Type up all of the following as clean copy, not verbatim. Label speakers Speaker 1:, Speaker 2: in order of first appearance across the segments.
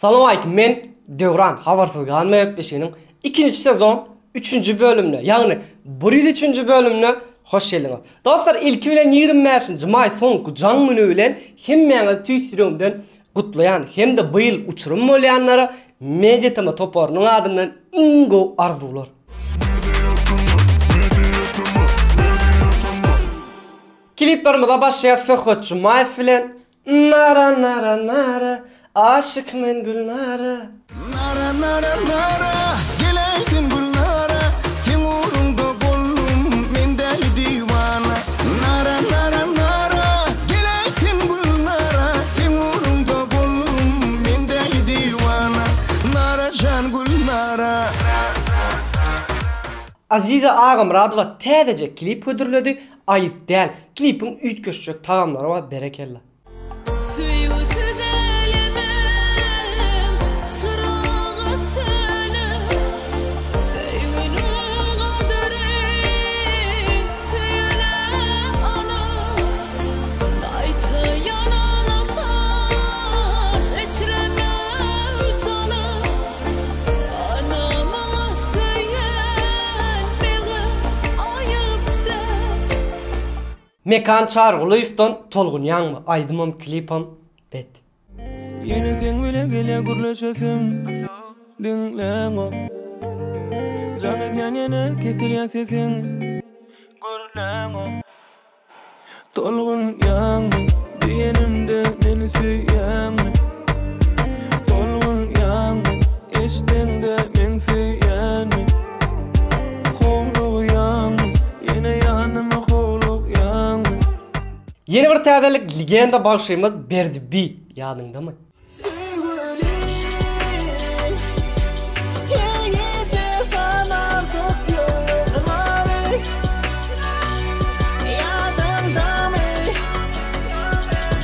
Speaker 1: Salowmalikim men Döwran habarsyz galma gepleşiginiň ikinji sezon üçünji bölümine ýagny 103-nji bölümine hoş geldiňiz. Dostlar ilki bilen 25-nji maý soňky jaň güni bilen hemmäňizi tüýs ýüregimden gutlaýan hem-de bu ýyl uçurym bolýanlara Media TM toparynyň adyndan iň gowy arzuwlar. Kliplerimize başlaýas Söhbet Jumaýew bilen Nara nara nara aşyk men Gülnara.
Speaker 2: Nara nara nara geläý sen Gülnara seň ugruňda boldum men däli diwana. Nara nara nara geläý sen Gülnara seň ugruňda boldum men däli diwana. Nara jan Gülnara.
Speaker 1: Aziza Agamyradowa täzeje klip hödürledi Aýyp däl. Klipiň üýtgeşjek tagamlary bar berekella.
Speaker 3: Söýgüsiz älemiň çyragy söner, Söýginiň gadyry söýene anyk. Gaýta ýanan ataş içre möwç alyp, Ana maňa söýenmegim aýyp däl.
Speaker 1: Mekan Çarygulyýewden Tolgunýaňmy aýdymam klipam bet.
Speaker 4: Ýene seň bile gelýä gürleşesim Diňläňok Jaň edýän ýene kesilýä sesiň Gürläňok Tolgunýaňmy diýenimde meni söýýäňmi Tolgunýaňmy eşdeňde meň söýýänmi Howlugýaňmy ýene ýanyma howlugýaňmy.
Speaker 1: Ýene bir täzelik legenda bagşymyz Berdi bi ýadyňdamy?
Speaker 3: Söýgülim, her gije sanardyk ýyldyzlary, Ýadyňdamy?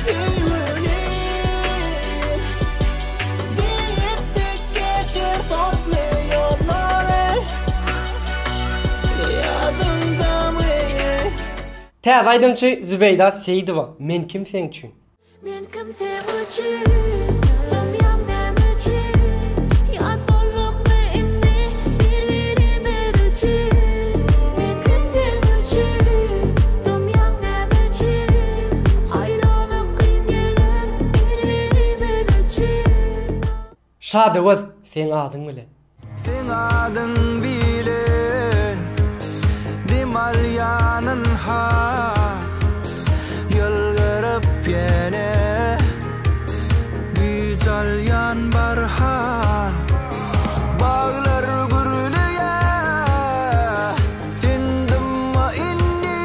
Speaker 3: Söýgülim, diýipdik geçeris otly ýollary, Ýadyňdamy?
Speaker 1: Täze aýdymçy Zübeýda Seýidowa Men kim seň üçin?
Speaker 3: Men kim seň üçin, dymýaň näme üçin? Ýat boldukmy indi bir-birimiz üçin? Men kim seň üçin, dymýaň näme üçin? Aýralyk kyn geler bir-birimiz üçin.
Speaker 1: Şadöwez seň adyň bilen.
Speaker 2: Seň adyň bilen dem alýanyn-ha, Ýylgyryp ýene güýç alýan barha. Baglar gürleýär, sen dymma indi.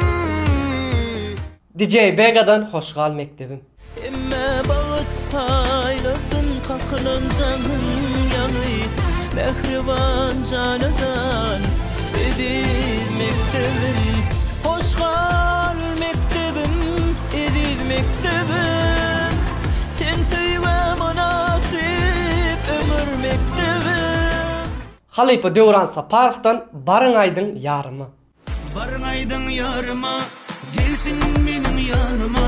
Speaker 1: DJ Begadan Hoş gal mekdebim.
Speaker 4: Hemmä bagt paýlasyn kakylan jaňyň ýaňy Mähriban jana-jan eziz mekdebim Hoş gal mekdebim eziz mekdebim Sen söýgä mynasyp ömür mekdebim.
Speaker 1: Halypa Döwran Saparowdan Baryň aýdyň ýaryma.
Speaker 4: Baryň aýdyň ýaryma, gelsin meniň ýanyma,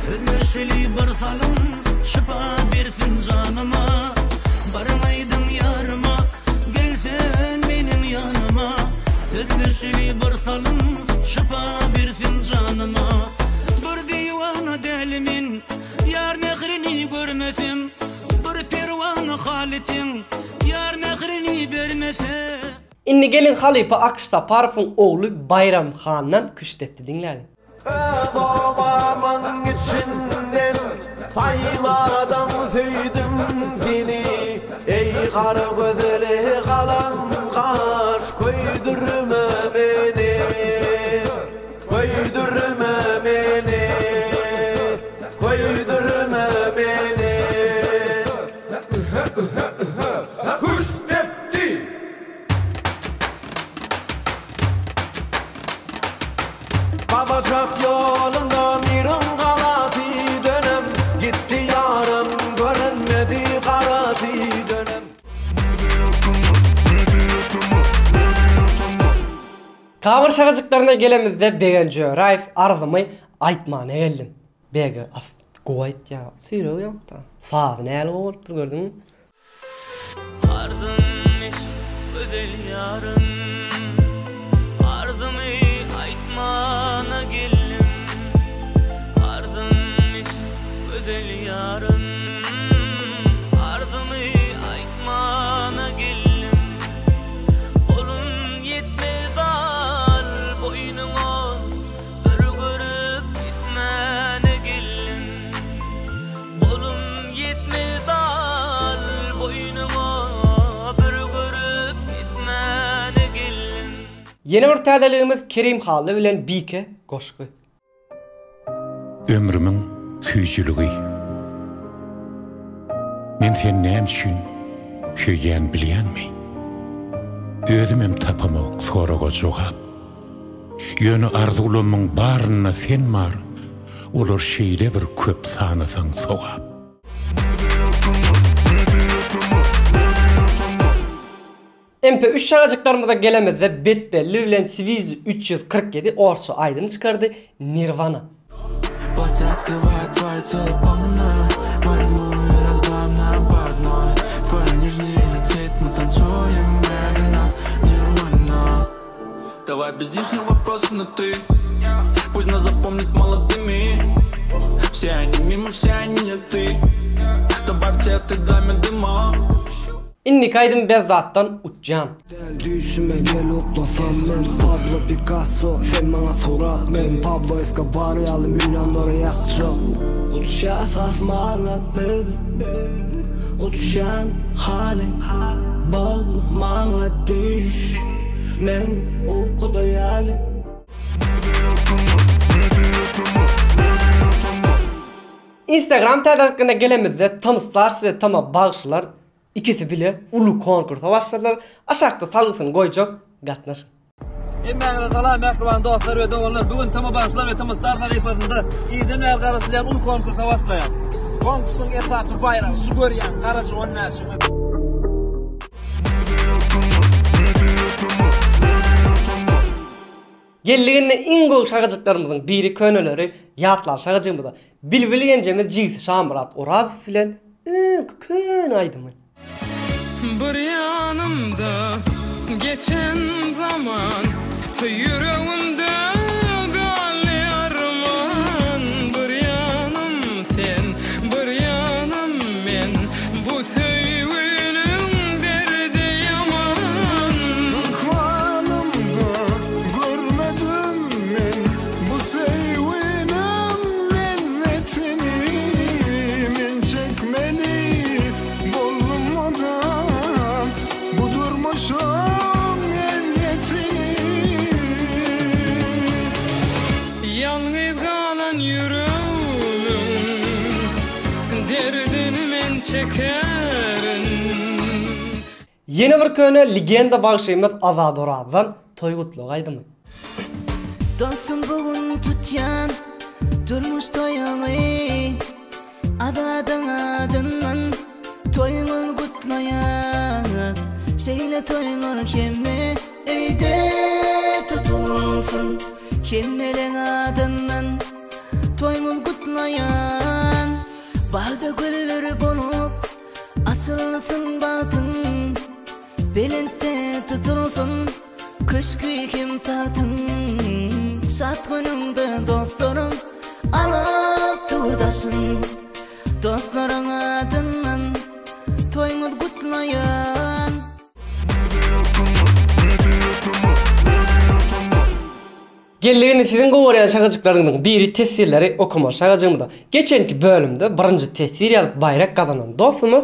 Speaker 4: Sözleşeli bir salym, şypa bersin janyma. Baryň aýdyň ýaryma, gelsin meniň ýanyma, Sözleşeli bir salym, şypa bersin janyma. Bir diwana däl men, ýar mährini görmesem, Bir perwana haly teň, ýar mährini bermese.
Speaker 1: Indi geliň halypa Akyş Saparowyň ogly Baýram handan küştdepdi diňläliň.
Speaker 2: Öz obamyň içinden saýladam söýdüm seni Eý gara gözeli galam gaş köýdürme meni Köýdürme meni Köýdürme meni Küştdepdi. Babajak ýolunda Miriň galasy dönem, Gitdi ýarym görünmedi garasy dönem.
Speaker 1: Gabyr şagajyklaryna gelemizde Begen Jöraýew arzymy aýtmana geldim. BG as gowy aýtýa. Süýregi ýokda. Sazy näli gowy bolupdyr gördüňmi?
Speaker 4: Gözel ýarym, arzymy aýtmana geldim. Arzym eşit gözel ýarym, arzymy aýtmana geldim. Golum ýetmez dal boýnuňa, bir görüp gitmäne geldim. Golum ýetmez dal boýnuňa bir görüp gitmäne geldim.
Speaker 1: Ýene bir täzeligimiz Kerim Hally bilen Bike goşgy.
Speaker 5: Ömrümiň süýjüligi. Men seni näme üçin söýýän bilýäňmi? Özümem tapamok soraga jogap. Ýöne arzuwlamyň barynda sen bar, Olar şeýle bir köp sanasaň sogap.
Speaker 1: MP üç şagajyklarymyza gelemizde Betbelli bilen Swizy 347 orsça aýdym çykardy Nirvana.
Speaker 4: Daway bez lişnih woprosów na ty Pust nas zapomnit molodymi Wse oni mimo, wse oni ne ty Dobawcie eтой dame dyma
Speaker 1: Indiki aýdym Bezzatdan Uçjan.
Speaker 6: Del düýşüme gel uklasam men Pablo Picasso sen maňa surat men Pablo Escobar ýaly millionlary ýakjak. Uçýas asmana biz Uçýan haly bol maňa düýş Men ukuda ýaly.
Speaker 1: Instagram täzeliklerine gelemizde Tmstars we Tma bagşylar ikisi bile uly konkursa başladylar. Aşakda salgysyny goýjak gatnaşyň.
Speaker 7: Hemmäňize salam mähriban dostlar we doganlar. Bu gün Tma bagşylar we Tmstar sahypasynda irden bäri garaşylýan uly konkursa başlaýar. Konkursyň esasy baýragy şu görýän garaja on bäşiňiz.
Speaker 1: Geldiginde iň gowy şagajyklarymyzyň biri köneleri ýatlar şagajygymyza Bilbil genjemiz jigsi Şamyrat Orazow bilen öňki köne aýdymy.
Speaker 8: Bir ýanymda geçen zaman Ýüregimde galdy arman Bir ýanym sen, bir ýanym men Bu söýginiň derdi ýaman.
Speaker 2: Ykbalymda görmedim men bu söýginiň lezzetini Men çekmeli boldum mudam bu durmuşyň ezýetini.
Speaker 8: Ýalňyz galan ýüregimiň derdini men çekerin.
Speaker 1: Ýene bir köne legenda bagşymyz Azat Orazdan Toý gutlag aýdymy.
Speaker 9: Dostum bu gün tutýan durmuş toýuňy Azadyň adyndan toýuňyz gutlaýan Şeýle toýlar hemme öýde tutulsyn Hemmeleň adyndan toýuňyz gutlaýan Bagda güller bolup açylsyn bagtyň Belentde tutulsyn köşgi hem tagtyň Şat günüňde dostlaryň alyp dur daşyn Dostlaryň adyndan toýuňyz gutlaýan.
Speaker 1: Geldigini siziň gowy görýän şagajyklaryňyzyň biri teswirleri okamaly şagajygymyza. Geçenki bölümde birinji teswir ýazyp baýrak gazanan dostumyz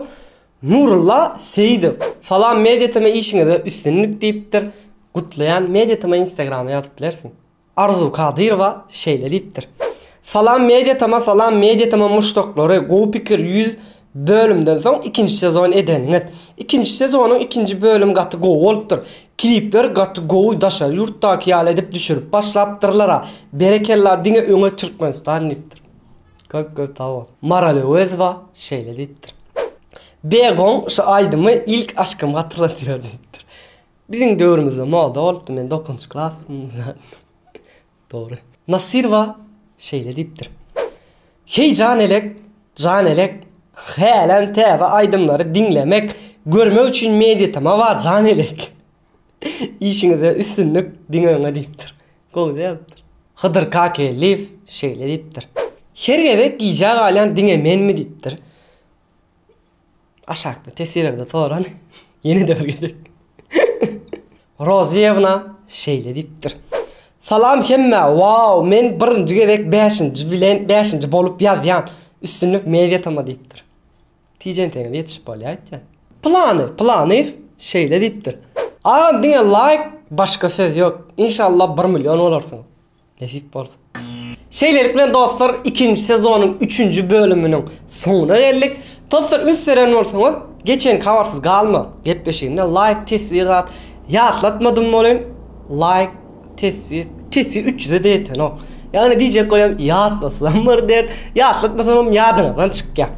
Speaker 1: Nurulla Seýidow Salam Media TM işiňizde üstünlik diýipdir. Gutlaýan Media TM instagrama ýazyp bilersiň. Arzuw Kadyrowa şeýle diýipdir. Salam Media TM salam Media TM muşdaklary gowy pikir 100 bölümden soň ikinji sezon edeniňiz. Ikinji sezonyň ikinji bölüm gaty gowy bolupdyr. Klipler gaty gowy daşary ýurtdaky ýaly edip düşürip başlapdyrlara. Berekella diňe öňe Türkmenistan diýipdir. Köp köp sag bol. Maral Öwezowa şeýle diýipdir. Begoň şu aýdymy ilk aşkymy hatyrladýar diýipdir. Biziň döwrümizde moda bolupdy men dokuzynjy klas. Dogry. Nasyrowa şeýle diýipdir. Heý Janelek, Janelek, hälem täze aýdymlary diňlemek, görmek üçin mediatama bar Janelek. Işiňizde üstünlik diňe öňe diýipdir. Gowja ýazypdyr. Hydyr Kakelliýew şeýle diýipdir. Her gezek gijä galýan diňe menmi diýipdir. Aşakda teswirlerde soran ýene-de bir gezek. Rozyýewna şeýle diýipdir. Salam hemmä wow men birinji gezek bäşinji bilen bäşinji bolup ýazýan. Üstünlik media tama diýipdir. Tijenseňiz ýetişip bolýar aýtýan. Plany Planyýew şeýle diýipdir. Agam diňe laýk başga söz ýok. Inşallah bir milýon bolarsyňyz. Nesip bolsa. Şeýlelik bilen dostlar ikinji sezonyň üçünji bölüminiň soňuna geldik. Dostlar üns beren bolsaňyz geçenki habarsyz galma gepleşiginde laýk teswir zat ýatlatmadym welin laýk teswir teswir 300-e de ýetenok. Ýagny diýjek bolýan ýatlasam bir dert ýatlatmasam hem ýadyňyzdan çykýar.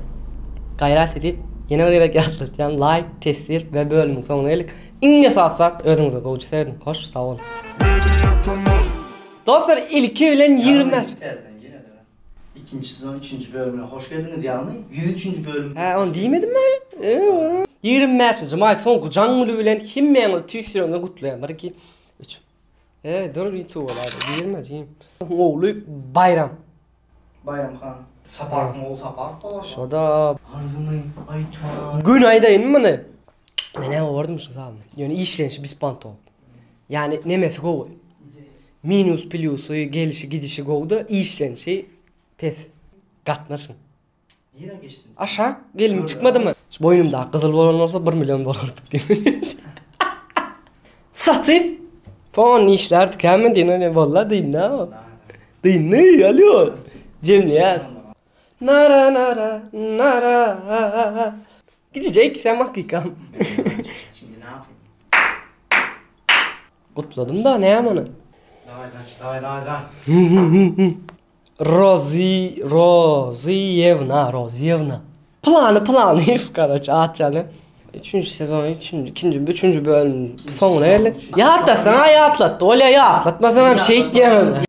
Speaker 1: Gaýrat edip ýene bir gezek ýatlatýan laýk teswir we bölümiň soňuna geldik. Iň esasy zat özüňize gowja serediň. Hoş sag boluň. Dostlar ilki bilen 25.
Speaker 10: Täzeden girede. Ikinji sezon üçünji bölümine hoş geldiňiz ýagny 103-nji bölüm.
Speaker 1: Hä ony diýmedim men. 25-nji maý soňky jaň güli bilen hemmäňizi tüýs ýüregimden gutlaýan. 1 2 3. E dur YouTube bolady. Girme jigim. Ogly Baýram.
Speaker 10: Baýram han. Saparowyň ogly Saparow bolar.
Speaker 1: Şoda.
Speaker 10: Arzymy aýtma.
Speaker 1: Gün aýdaýynmy muny? Men-ä gördüm şu zalyny. Ýöne işlenişi bispantow. Ýani nemesi gowy. Minus plýusy, gelişi gidişi gowy-da, işlenişi pes. Gatnaşyň.
Speaker 10: Nirä geçsin?
Speaker 1: Aşak gelim çykmadymy? Şu boýnumdaky gyzyl bolan bolsa bir million bolardyk diýip. Satyp pon işlärdik hä men diýen ony walla dynna. Dynny alýo. Jemleýäs. Nara nara nara. Gidijek sen hakykam.
Speaker 10: Şimdi ne yapayım?
Speaker 1: Gutladym da näme ony?
Speaker 10: Daway daç daway daway daway.
Speaker 1: Rozi Roziýewna Roziýewna. Plany Planyýew karoç atjany. Üçünji sezon üçünji ikinji üçünji bölüm soňuna geldik. Ýatlasaň-a ýatlatdy bolýa ýatlatmasaňam şeýtýäň.